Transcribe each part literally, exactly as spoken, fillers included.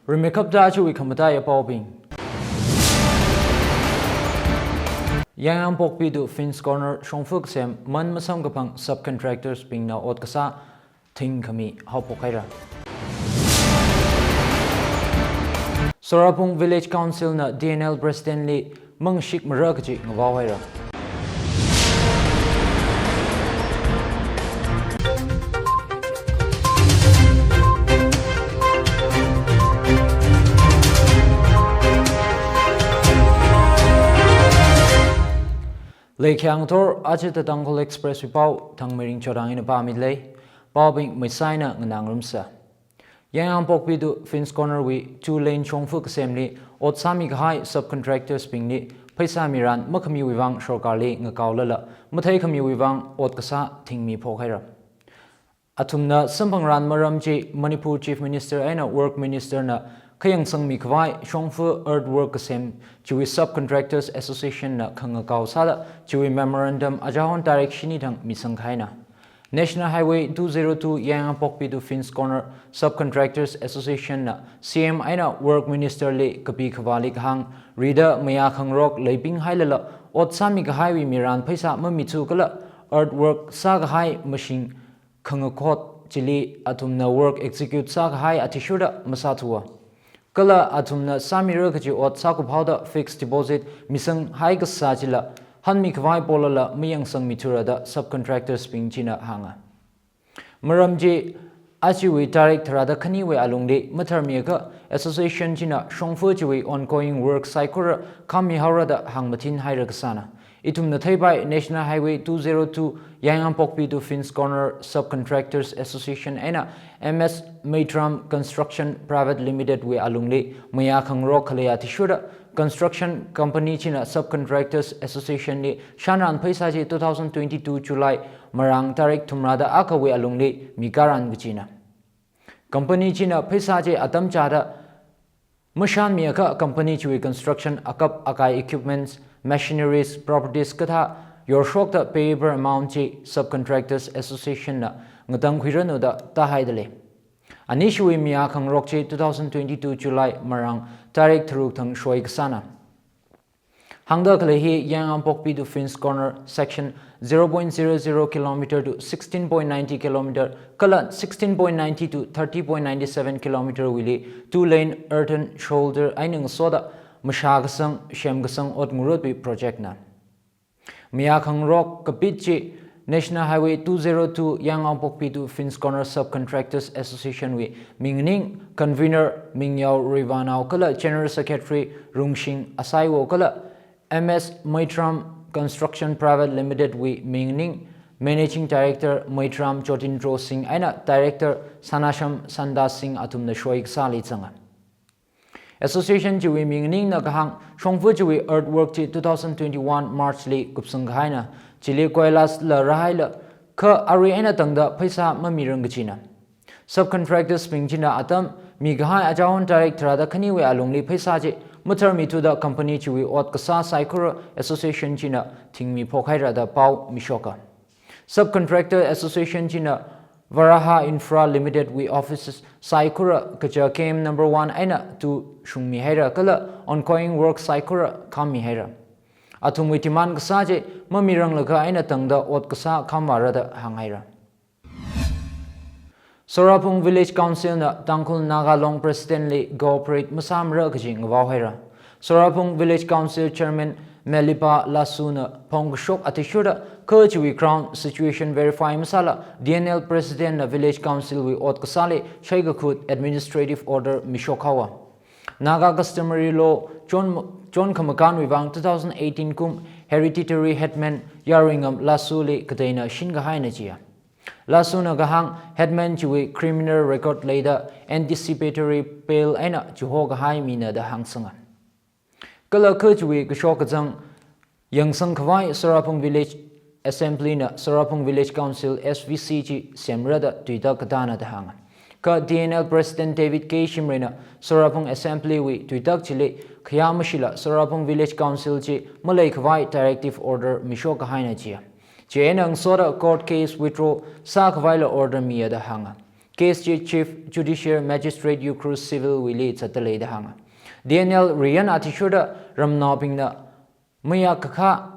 Rimeikapta achiwui khamataiya paobing. Yaingangpokpi to Finch Corner shongfa kasem man masamkaphang subcontractors bingna ot kasā thingkhami haophok haira. Soraphung Village Council na D N L President li mangshikmara kaji ngavao haira. Leikhyang thor aja The Tangkhul Express wui pao Thangmeiring Chodang eina pāmilei. Paobing maisaina nganāngarumsa. Yaingangpokpi to Finch Corner wui two lane shongfa kasemli ot sāmi kahai subcontractors bingli pheisā miran makhamiwui vang sorkarli ngakaolala matheikhamiwui vang ot kasā thingmi phok haira. Athumna samphangran maram chi Manipur Chief Minister eina Work Minister na khayangsangmi khavai shongfa earthwork kasem chiwui Subcontractors Association na khangakao sāda chiwui memorandum ajahon tarik shini thang misang kahaina. National Highway two zero two Yaingangpokpi to Finch Corner Subcontractors Association na C M eina Work Minister li kapi khavāli kahāng rida mayākhangarok leibing hailala ot sāmi kahaiwui miran pheisā mamithu kala earthwork sākahai mashing khangakhot chili athumna work execute sākahai athishurda masāthuwa. Kala athumna sāmira kaji ot sākuphaoda fixed deposit misang haikasā chila hanmi khavai polala mayangsangmithura da subcontractors bing china hānga. Maram chi achiwui tarik tharāda khaniwui alungli matharmiakha association china shongfa chiwui ongoing work saikora khami haora da hāngmathin haira kasāna. Ithumna theipai National Highway two zero two Yaingangpokpi to Finch Corner Subcontractors Association eina M S Meitram Construction Private Limited wui alungli mayākhangarok khalei athishurda construction company china Subcontractors Association li shānran pheisā chi two thousand twenty-two July marāng tarik thumrāda akhawui alungli mikaran kachina. Company china pheisā chi atam chāda mashānmiakha company chiwui construction akap akai equipments, machineries, properties kathā yorshokta payable amount chi Subcontractors Association na ngatangkhuiranu da tāhaidalei. Anishiwui mayākhangarok chi two thousand twenty-two July marāng tarik tharuk thang shoi kasāna. Hāngda khalei hi Yaingangpokpi to Finch Corner section zero point zero zero kilometer to sixteen point ninety kilometer kala sixteen point ninety to thirty point nine seven kilometer wuili two lane earthen shoulder eina ngasoda mashā kasang, shem kasang ot ngarutwui project na. Mayākhangarok kapit chi National Highway two zero two Yaingangpokpi to Finch Corner Subcontractors Association wui minganing convener Mingyao Ruivanao kala General Secretary Rungshing Asaiwo kala M S Meitram Construction Private Limited wui minganing Managing Director Meitram Jotindro Singh eina Director Sanasham Santa Singh athumna shoi kasāli zanga. Association chiwui minganingna kahāng shongfa chiwui earthwork chi two thousand twenty-one March li kupsang kahaina, chili koilas la rāhaila kha arui eina tangda pheisā mamirang kachina. Subcontractors bing china atam mikahai ajahon tarik tharāda khaniwui alungli pheisā chi matharmithuda company chiwui ot kasā saikora association china thingmi phok haira da pao mishoka. Subcontractor Association china Varaha Infra Limited wui offices saikora kaja K M number one eina two shungmi haira kala ongoing work saikora khami haira. Athumwui demand kasā chi mamirang laga eina tangda ot kasā khamvāra da hāng haira. Soraphung Village Council na Tangkhul Naga Long President li cooperate masāmara kaji ngavao haira. Soraphung Village Council Chairman Melipa Lasu na phongkashok athishurda kha chiwui ground situation verify masāla D N L President na Village Council wui ot kasāli shaikakhut administrative order mishok haowa. Naga Customary Law chon, chon khamakanwui vang two thousand eighteen kum Hereditary Headman Yaruingam Lasu li kateina shinkahaina jiya. Lasu na kahāng headman chiwui criminal record leida anticipatory bail eina chiho kahai mina da hāngsanga. Kala kha chiwui kashok kazang yangsang khavai Soraphung Village Assembly na Soraphung Village Council S V C chi semra da tuitak katāna da hānga. Kha D N L President David K Shimray na Soraphung Assembly wui tuitak chili khayā mashila Soraphung Village Council chi malei khavai directive order mishok kahaina jiya. Chieina ngasoda court case withdraw sākhavaila order miya da hānga. K S J Chief Judicial Magistrate Ukhrul Civil wuili zatdalei da hānga. D N L riyan athishurda ramnaobingna mayākhakha,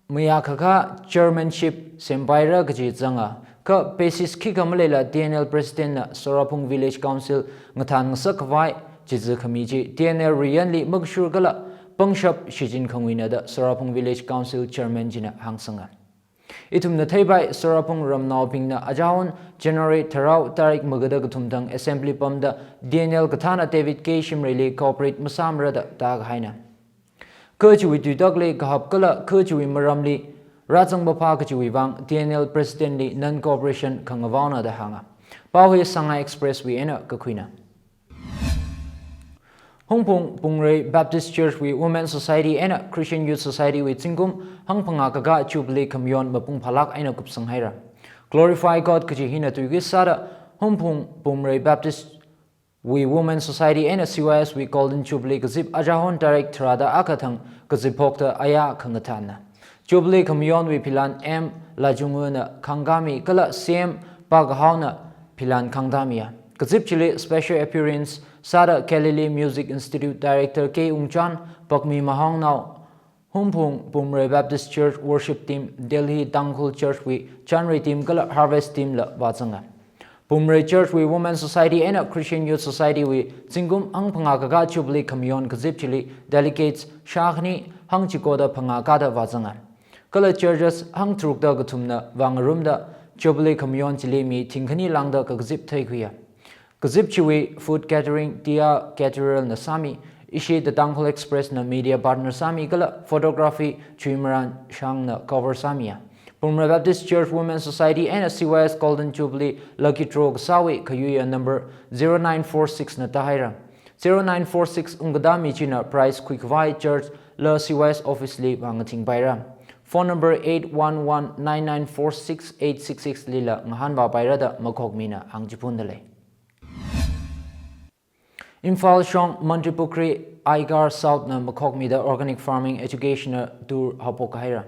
mayākhakha chairmanship sempaira kaji zanga, kha basis khikha maleila D N L President na Soraphung Village Council ngathān ngasak khavai chizi khami chi D N L riyanli makashur kala pangshap shichin khanguina da Soraphung Village Council Chairman china hāngsanga. Ithumna theipai, Soraphung ramnaobingna ajahon January tharao tarik magada kathum thang assembly pamda D N L kathāna David K Shimrayli cooperate masāmara da tākahaina. Kha chiwui tuitakli kahap kala kha chiwui maramli rāzang papha kachiwui vang D N L President li non-cooperation khangavaona da hānga. Pao hi Sangai Express wui eina kakhuina. Hungpung Pumrei Baptist Church wui Women Society eina Christian Youth Society wui zingkum hangphangā kakā Jubilee khamayon mapung phālāk eina kupsang haira. Glorify God kaji hina tuikui sāda Hungpung Pumrei Baptist wui Women Society eina C Y S wui Golden Jubilee kazip ajahon tarik tharāda akha thang kazipphokta aya khangathānna. Jubilee khamayonwui philan M Lajunguna khangkāmi kala C M Pakahaona philan khangtāmiya. Kazip chili special appearance sāda Galilee Music Institute Director K Ungchan, Pakmi Mahongnao, Hungpung Pumrei Baptist Church Worship Team, Delhi Tangkhul Church wui Chanrei Team kala Harvest Team la vāzanga. Pumrei Church wui Women Society eina Christian Youth Society wui zingkum hangphangā kakā Jubilee khamayon kazip chili delegates shākhani hangchikoda phangā kāda vāzanga. Kala churches hangtharukda kathumna vāngarumda Jubilee khamayon chili mi thingkhani lāngda kakazip theikhuiya. Kazip chiwui food catering Tia Caterer na sāmi, ishi The Tangkhul Express na media partner sāmi kala photography Chuimaran Shang na cover sāmiya. Pumrei Baptist Church Women Society eina C Y S Golden Jubilee Lucky Draw kasāwui khayuiya number zero nine four six na tāhaira. Zero nine four six ungkatā mi china prize khuikhavai church la C Y S office li vāngathingpaira. Phone number eight one one nine nine four six eight six six lila ngahānvāpaira da makhokmina hāngchiphundalei. Imphal shong Mantripukhri Aigar South na makhokmida organic farming educational tour haophok haira.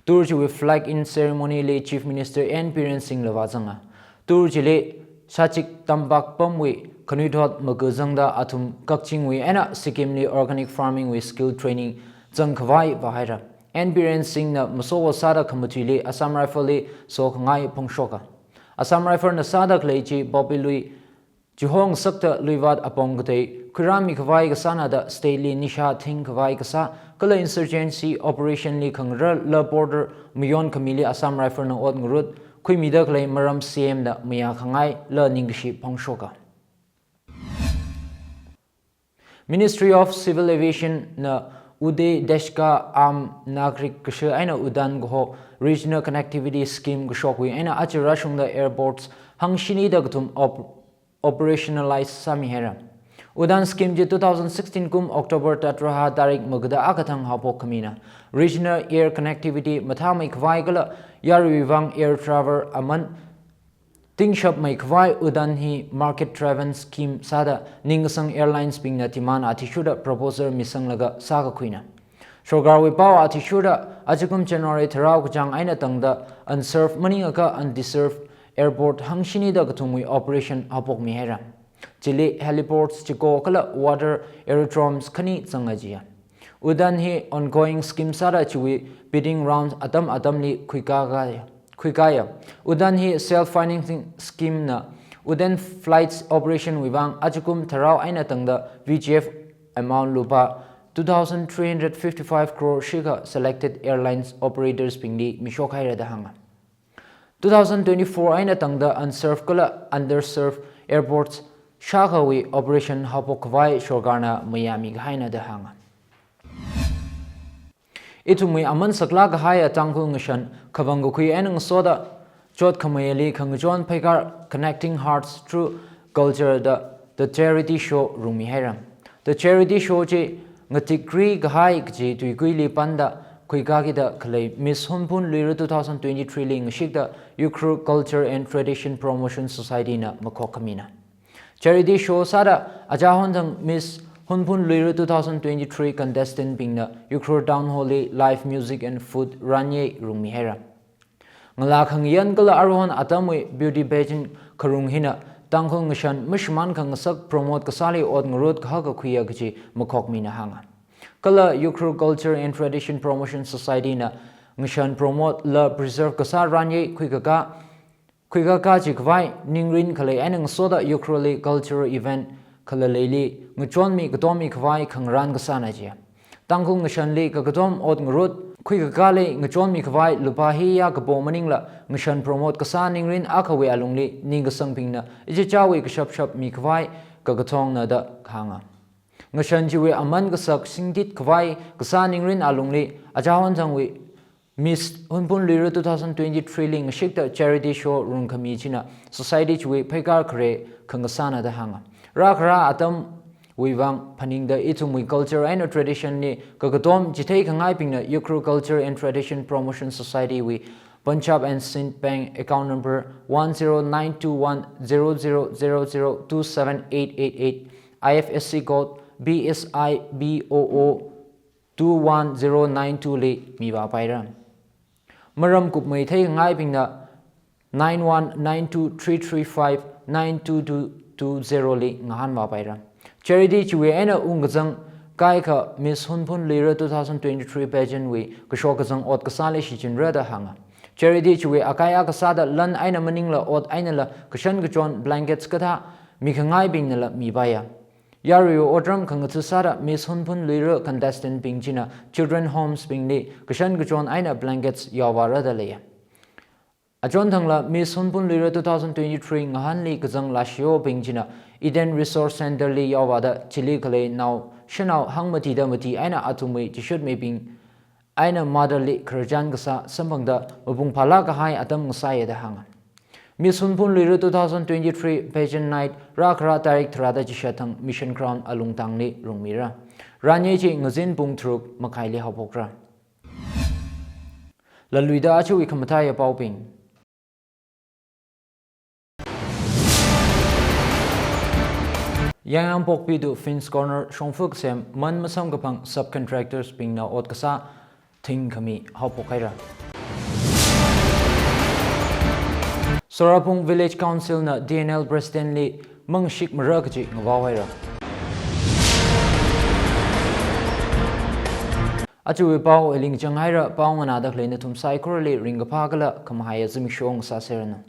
Tour chiwui flag in ceremony li Chief Minister N Biren Singh la vāzanga. Tour chili Sachik Tampak pamwui khanuithot makazangda athum Kakchingwui eina Sikkimli organic farming wui skill training zangkhavai vāhaira. N Biren Singh na masowo sāda khamatuili Assam Rifle li sokhangai phongshoka. Assam Rifle na sāda khalei chi Bobby Lui chihong sakta luivat apong katei khuirāmikhavai kasāna da state li nisha thingkhavai kasā kala insurgency operation li khangarā la border mayon khamili Assam Rifle na ot ngarut khuimida khalei maram C M da mayākhangai la ningkashi phongshoka. Ministry of Civil Aviation na Ude Desh Ka Aam Nagarik Kasha eina Udan kaho Regional Connectivity Scheme kashokwui eina aja rāshungda airports hangshinida kathum op-, operationalize sāmihaira. Udan scheme chi two thousand sixteen kum October taraha tarik magada akha thang haophok khamina. Regional air connectivity mathāmeikhavai kala yaruiwui vang air travel aman tingshapmeikhavai Udan hi market driven scheme sāda ningkasang airlines bingna demand athishurda proposal misanglaga sākakhuina. Sorkarwui pao athishurda ajakum January tharao kachāng eina tangda unserved maningakha undeserved airport hangshinida kathumwui operation haophokmihaira. Chili heliports chiko kala water aerodromes khani zanga jiya. Udan hi ongoing scheme sāda chiwui bidding round atam atamli khuikakaya, khuikaya. Udan hi self financing scheme na Udan flights operation wui vang ajakum tharao eina tangda V G F amount lupā two thousand three hundred fifty-five crore shikha selected airlines operators bingli mishok haira da hānga. Two thousand twenty-four eina tangda unserved kala underserved airports shākhawui operation haophok khavai sorkarna mayāmikahaina da hānga. Ithumwui aman saklāk kahaiya Tangkhul ngashan khavang kakhui eina ngasoda chot khamayali khangachon pheikar Connecting Hearts Through Culture da The Charity Show rungmihaira. The Charity Show chi ngatikri kahai kaji tuikuili panda khuikakida khalei Miss Hunphun Luira two thousand twenty-three li ngashikta Ukhrul Culture and Tradition Promotion Society na makhok khamina. Charity show sāda ajahon thang Miss Hunphun Luira two thousand twenty-three contestant bingna Ukhrul Town Hall li live music and food ranye rungmihaira. Ngalā khangyan kala aruihon atamwui beauty pageant kharung hina Tangkhul ngashan mashimān khangasak promote kasāli ot ngarut kahaka khuiya kaji makhokmina hānga. Kala Ukhrul Culture and Tradition Promotion Society na ngashan promote la preserve kasā ranye khuikaka, khuikaka chi khavai ningrin khalei eina ngasoda Ukhrulli cultural event khalaleili ngachonmi katommi khavai khangarān kasāna jiya. Tangkhul ngashanli kakatom ot ngarut khuikakali ngachonmi khavai lupā hiya kapo maningla ngashan promote kasā ningrin akhawui alungli ningkasangbingna ichichāwui kashapshap mikhavai kakathongna da hānga. Ngashan chiwui aman kasak singtit khavai kasā ningrin alungli achahon thangwui Miss Hunphun Luira two thousand twenty-three li ngashikta charity show rungkhami china society chiwui pheikar khare khangasāna da hānga. Rākhara atamwui vang phaningda ithumwui culture eina tradition li kakatom chithei khangaibingna Ukhrul Culture and Tradition Promotion Society wui Punjab and Sind Bank account number one zero nine two one zero zero zero zero two seven eight eight eight, I F S C code B S I B O O two one zero nine two li mivāpaira. Maram kupmeithei khangaibingna nine one nine two three three five nine two two two zero li ngahānvāpaira. Charity chiwui eina ungkazang kaikha Miss Hunphun Luira two thousand twenty-three pageant wui kashok kazang ot kasāli shichinra da hānga. Charity chiwui akaiya kasāda lan eina maningla ot einala kashan kachon blankets kathā mikhangaibingnala mipaiya. Yaruiwui otram khangatha sāda Miss Hunphun Luira contestant bing china children homes bingli kashan kachon eina blankets yaovāra da leiya. Achon thangla Miss Hunphun Luira two thousand twenty-three ngahānli kazang lashiyobing china Eden Resource Center li yaovāda chili khalei nao shanao hangmatida mati eina athumwui chishut mibing eina mother li khararchan kasā samphangda mapung phālāk kahai atam ngasāya da hānga. Miss Hunphun Luira two thousand twenty-three pageant night rākhara tarik tharāda chishat thang Mission Ground Alungtangli rungmira. Ranye chi ngazin pung tharuk makhaili haophokra. Laluida achuwui khamathāya paobing. Yangyangpokpi to Finch Corner shongfa kasem man masamkaphang subcontractors bingna ot kasā thingkhami haophokhaira. Sorapung Village Council na D N L President li mangshikmara kaji ngavaohaira. Achuwui pao eling changhaira, pao nganāda khalei nathum saikorali ringkaphā kala khamahaiya zimiksho ngasāseranu.